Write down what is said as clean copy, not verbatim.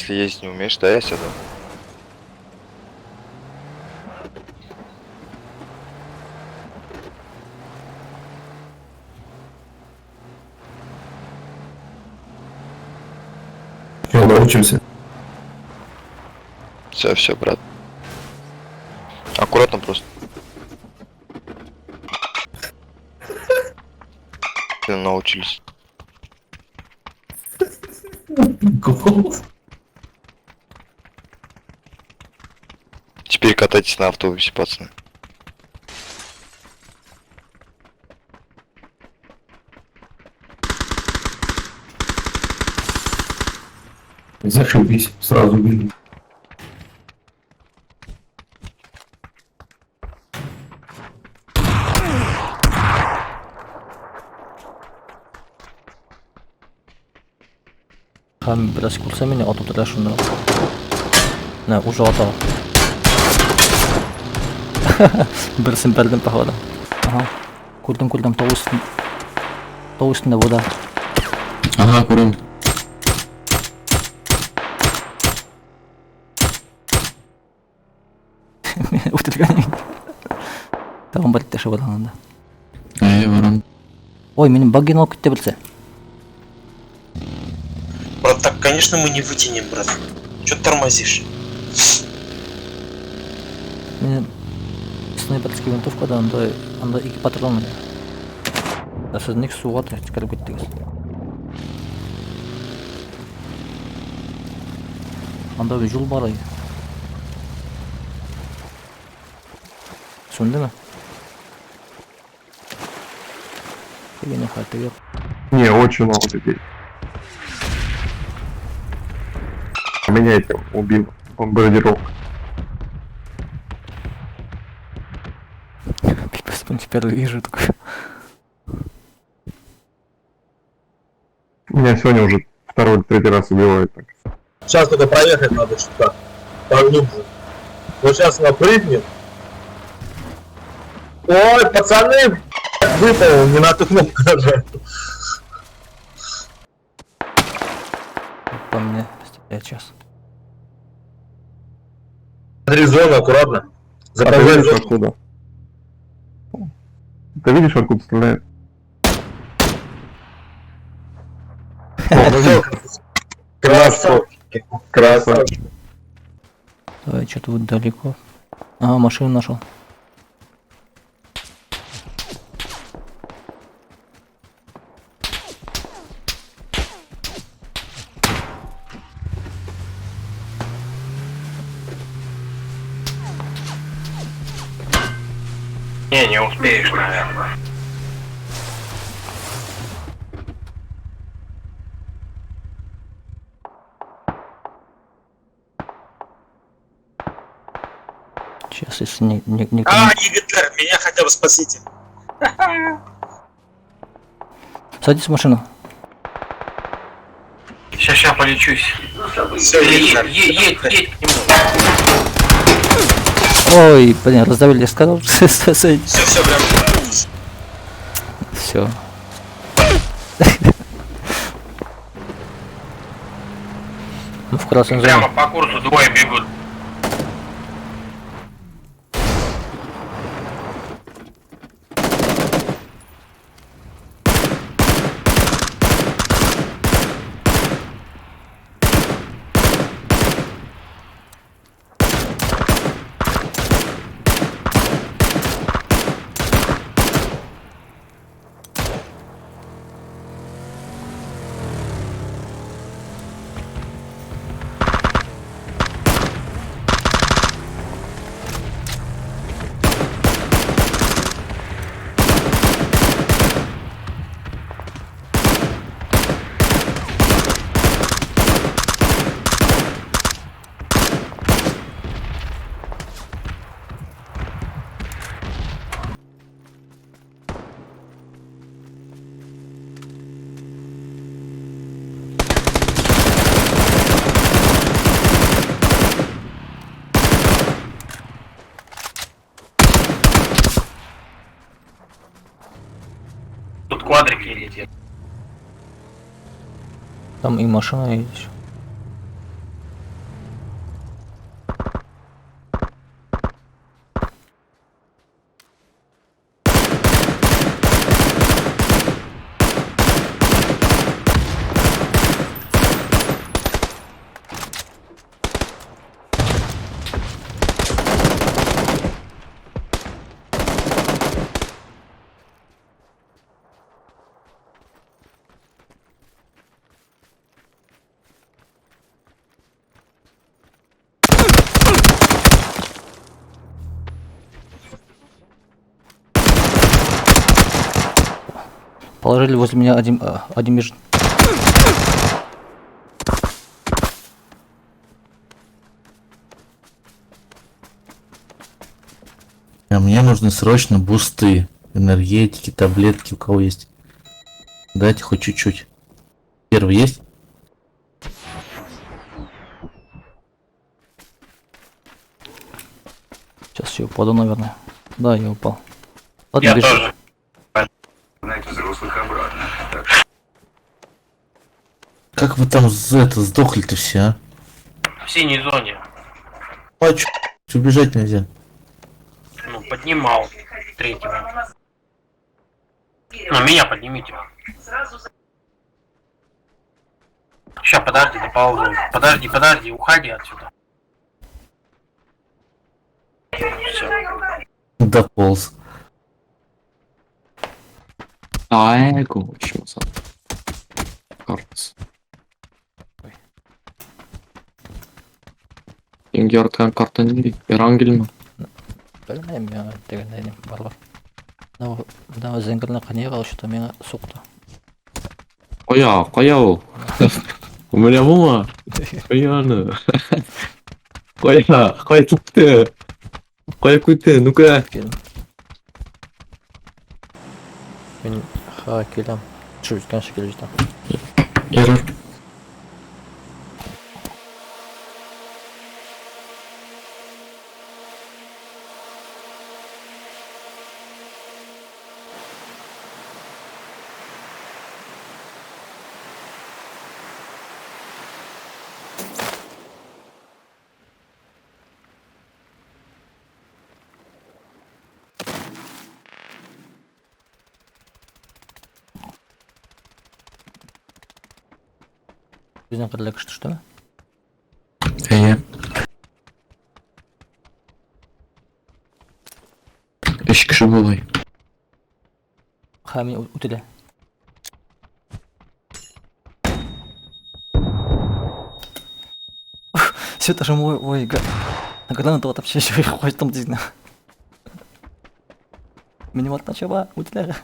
Если ездить не умеешь, да, я сяду. Все, научимся. Все, все, брат. Аккуратно просто. Научились. Голос. Теперь катайтесь на автобусе, пацаны. Зашибись, сразу видно. Һәм бераз күрсә мине атып тора шунда. Менә уже ата. Берсен бәрдем походу. Ага. Күрдем, күрдем, тау өстен. Тау өстендә бу да. Ага, күрәм. Үтелгән. Тагын бер иптәше бар анда. Әйе, барам. Ой, минем баггин алып китте берсе. Брат, так, конечно, мы не вытянем, брат. Че ты тормозишь? Минем снайперский винтовкада анда ике патрон иде. Ә сез ник суга кереп киттегез? Анда бит юл бар иде. Сүндеме? Теге хәл, теге Не, очень много людей. Меня этим убил. Бомбардировка. Пипец, блин, теперь вижу такой. Меня сегодня уже второй или третий раз убивают так. Сейчас только проехать надо чутка. Поглубже. Вот сейчас она прыгнет. Ой, пацаны, блядь, выпал, не на ту кнопку нажал. По мне стреляет сейчас. Смотри, зону аккуратно. А ты Заползай в видишь зону. откуда? Ты видишь, откуда стреляют? Ну, Красавчик. Красавчик. Давай, что-то вот далеко. Ага, машину нашел. Не, не успеешь, наверное. Сейчас, если не, не, не, А, ЕГТР, меня хотя бы спасите. Садись в машину. Сейчас, сейчас полечусь. Все, Едь, ЕГТР. едь, едь к нему. Ой, блин, раздавили, я сказал, садись. Все, все, прям. Все. Мы в красной зоне. Прямо по курсу двое бегут. Тут квадрики летят. Там и машина есть. Положили возле меня один бежит. А мне нужны срочно бусты, энергетики, таблетки, у кого есть. Дайте хоть чуть-чуть. Первый есть? Сейчас я упаду, наверное. Да, я упал. Ладно, Я бежи. тоже. Как вы там это сдохли-то все, а? В синей зоне. А чё, убежать нельзя. Ну, поднимал третьего. Ну, меня поднимите. Сейчас, подожди, до паузы. Подожди, подожди, уходи отсюда. Все. Дополз. Аэго, чего Картс. Иң яраткан карта нинди? Эрангелме? Белмәйм, миңа дигәндәй барлар. Мына зәңгәрне кыйнап что миңа сукты. Кая, кая ул? У меня бума? Кая аны? Кая, кая китте? Кая китте? Ну-ка. Килдем. Мин ха киләм. Төшеп җиткән шикелле җитәм. Ярар. Безнең кадәрле кеше төштеме? Әйе. Өч кеше булай. Ха, мин үтелә. Все это же мой, ой, на гранату вообще еще хочет там дизна. Минем артына чаба, үтелә.